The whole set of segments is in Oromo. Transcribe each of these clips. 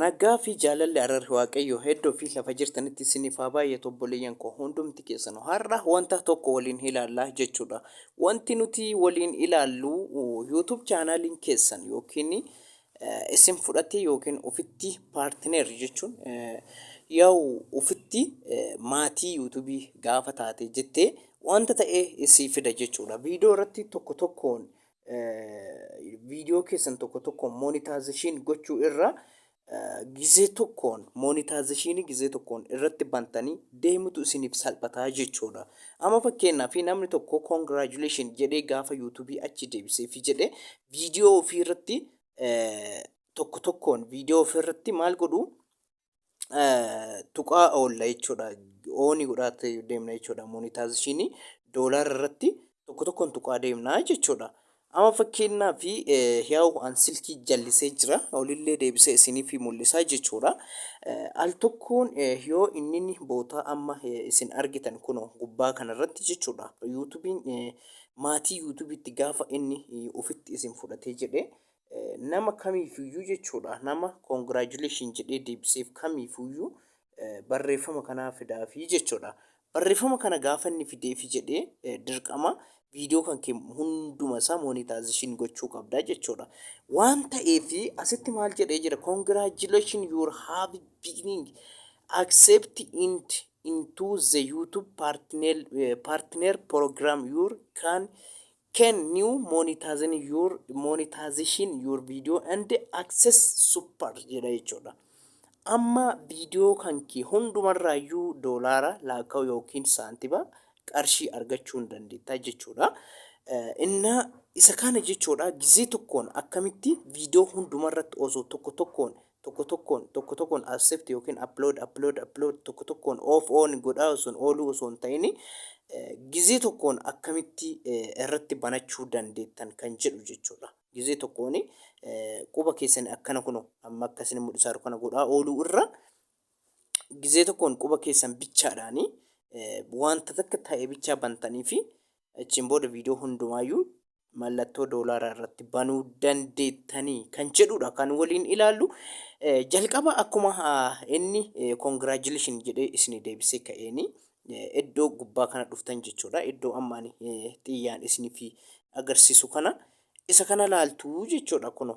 Nagaa fi jaalalli, araarri Waaqayyoo iddoo fi lafa jirtanitti isiniif haa baay'atu, obboleeyyan koo hundumti keessanuu. Har'a wanta tokko waliin ilaallaa jechuudha. Wanti nuti waliin ilaallu, YouTube channeliin keessan yookiin isin fudhatee yookiin ofitti partner jechuun yaa'u ofitti maatii YouTubeii gaafa taate jettee wanta ta'e isii fida jechuudha. Viidiyoo irratti tokko tokkoon, viidiyoo keessan tokko tokkoon monetization gochuu irra, gizee tokkoon monetizationii gizee tokkoon irratti bantanii deemutu isiniif salphataa jechuudha. Amma fakkeenyaaf namni tokko "congratulation" jedhee gaafa YouTubeii achi deebisee fi jedhee, viidiyoo ofii irratti tokko tokkoon viidiyoo ofii irratti maal godhu, tuqaa oolla jechuudha. Onii godhaa deemna jechuudha. Monetizationii doolaara irratti tokko tokkoon tuqaa deemna jechuudha. Amma fakkeenyaaf yaa'u an silkii jallisee jira. Olillee deebisee isiniif mul'isaa jechuudha. Al tokkoon yoo inni bootaa amma isin argitan kun gubbaa kanarratti jechuudha. YouTubeiin maatii YouTubeiitti gaafa inni ofitti isin fudhatee jedhee, nama kamiifiyyuu jechuudha. Nama "congratulation" jedhee deebiseef kamiifiyyuu barreeffama kanaa fidaafii jechuudha. Barreeffama kana gaafa inni fideefi jedhee, dirqama viidiyoo kan kee hunduma isaa monetization gochuu qabda jechuudha. Waan ta'eef asitti maal jedhee jira? "Congratulation, you have beginning accept into the YouTube partner program. You can new monetization your monetization your video and access super" jedha jechuudha. Amma viidiyoo kan kee hundumarraayyuu doolaara laaka'u yookiin saantima qarshii argachuu hin dandeetta jechuudha. Innaa isa kana jechuudha, gizee tokkoon akkamitti viidiyoo hundumarratti osoo tokko tokkoon, tokko tokkoon, tokko tokkoon accept yookiin upload, upload, upload, tokko tokkoon off on godhaa osoo ooluu osoo hin ta'in, gizee tokkoon akkamitti irratti banachuu dandeettan kan jedhu jechuudha. Gizee tokkoon quba keessan akkana kunoo amma akkasin mul'isaa jiru kana godhaa ooluu irra, gizee tokkoon quba keessan bichaadhaanii wanta takka ta'e bichaa bantanii fi achiin booda viidiyoo hundumaayyuu mallattoo doolaaraa irratti banuu dandeettanii kan jedhudha kan waliin ilaallu. Jalqaba akkuma inni "congratulation" jedhee isin deebisee ka'eeni, iddoo gubbaa kana dhuftan jechuudha. Iddoo ammaan xiyyaan isiniif agarsiisu kana, isa kana laaltuu jechuudha. Kun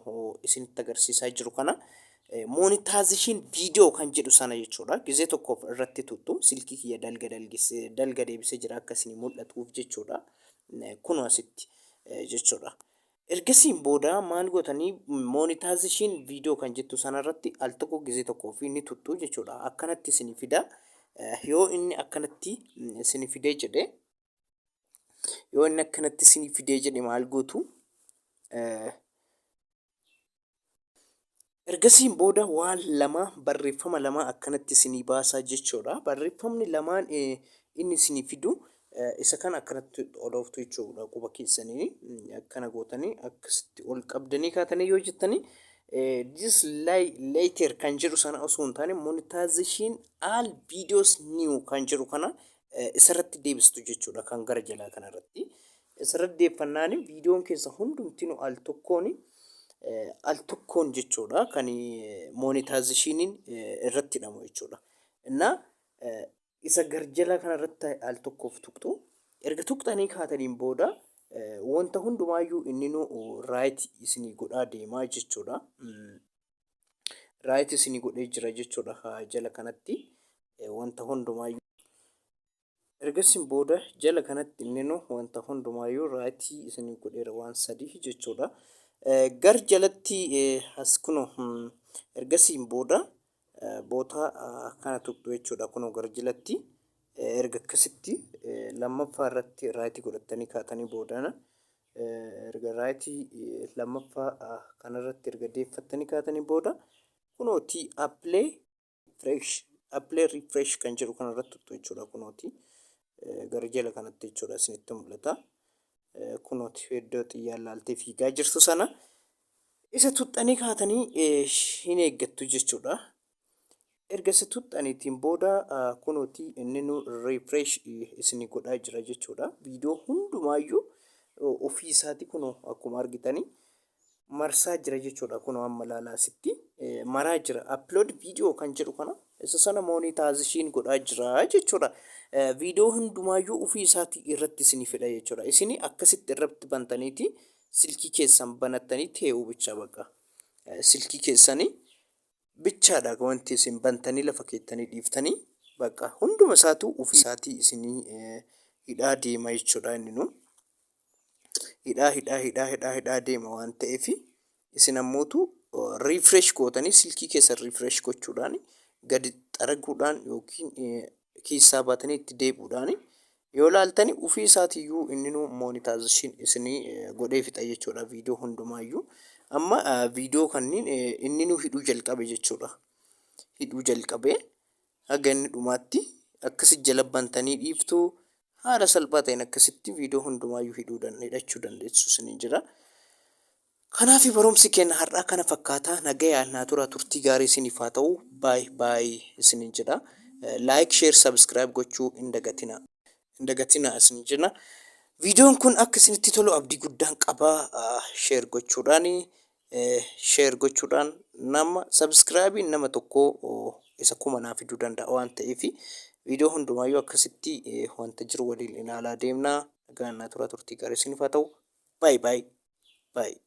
isinitti agarsiisaa jiru kana, monetization viidiyoo kan jedhu sana jechuudha. Gizee tokkoof irratti tuttu. Silkii kiyya dalga dalga deebisee jira akka isin mul'atuuf jechuudha. Kun asitti jechuudha. Ergasiin booda maal gootanii? Monetization viidiyoo kan jettu sanarratti al tokko gizee tokkoo fi ni tuttu jechuudha. Akkanatti isin fida. Yoo inni akkanatti isin fidee jedhe, yoo inni akkanatti isin fidee jedhe, maal gootu? Ergasiin booda waan lama, barreeffama lama akkanatti isinii baasaa jechuudha. Barreeffamni lamaan inni isinii fidu isa kana akkanatti ol ooftu jechuudha, quba keessanii akkana gootanii akkasitti ol qabdanii kaatanii yoo jettanii, "this later" kan jedhu sana osoo hin taane, "monetization all videos new" kan jedhu kana isarratti deebistu jechuudha, kan gara jalaa kanarratti. Isarratti deeffannaan viidiyoon keessa hundumtinuu al tokkoon, al tokkoon jechuudha, kan monetizationiin irratti hidhamu jechuudha. Innaa isa garjala kanarratti al tokkoof tuqxu. Erga tuqxanii kaataniin booda wanta hundumaayyuu inni nu right isinii godhaa deemaa jechuudha. Right isinii godhee jira jechuudha jala kanatti wanta hundumaayyuu. Ergasiin booda jala kanatti inni nu wanta hundumaayyuu rightii isinii godheera, waan sadii jechuudha. Gar jalatti as kunoo ergasiin booda boota kana tuqxu jechuudha, kunoo gar jalatti. Erga akkasitti lammaffaa irratti rightii godhatanii kaatanii boodana, erga rightii lammaffaa kanarratti erga deeffattanii kaatanii booda, kunooti apply fresh, apply refresh kan jedhu kanarratti tuqxu jechuudha, kunooti gara jala kanatti jechuudha, isinitti mul'ata. Kunooti iddoo xiyyaan laaltee fiigaa jirtu sana isa tuxxanii kaatanii hin eeggattu jechuudha. Erga isa tuxxaniitiin booda kunooti inni nu refresh isinii godhaa jira jechuudha. Viidiyoo hundumaayyuu ofii isaati kunoo akkuma argitanii Marsaa jira jechuudha. Kunoo amma ilaalaa, asitti maraa jira. Upload video kan jedhu kana, isa sana monetization godhaa jira jechuudha. Viidiyoo hundumaayyuu ofii isaatii irratti isinii fedha jechuudha. Isin akkasitti irratti bantaniiti silkii keessan banattanii tee'uu bicha baqa. Silkii keessanii bichaadha wanti isin bantanii lafa keettanii dhiiftanii bakka hunduma isaatu ofii isaatii isinii hidhaa deema jechuudha. Inni nu hidhaa, hidhaa, hidhaa, hidhaa, hidhaa deema waan ta'eef, isin ammootu refresh gootanii, silkii keessan refresh gochuudhaan, gadi xaraguudhaan yookiin keessaa baatanii itti deebi'uudhaan yoo laaltani, ofii isaatiiyyuu inni nu monetization isinii godhee fixa jechuudha viidiyoo hundumaayyuu. Amma viidiyoo kanneen inni nu hidhuu jalqabe jechuudha. Hidhuu jalqabe. Haga inni dhumaatti akkasi jala bantanii dhiiftuu, haala salphaa ta'een akkasitti viidiyoo hundumaayyuu hidhuu hidhachuu dandeessu isinii jira. Kanaaf barumsi keenya har'aa kana fakkaataa. Nagayaan naa tura, turtii gaarii isiniif haa ta'u. Baay baay isiniin jedha. Like, share, subscribe gochuu hin dagatina. Hin dagatina isin jenna. Viidiyoon kun akka isinitti tolu abdii guddaan qaba. Share gochuudhaan nama subscribe nama tokko isa 1000 naa fiduu danda'a waan ta'eef, viidiyoo hundumaayyuu akkasitti wanta jiru waliin ilaalaa deemna. Nagaan naa tura, turtii gaarii isiniif haa ta'u. Baay baay baay.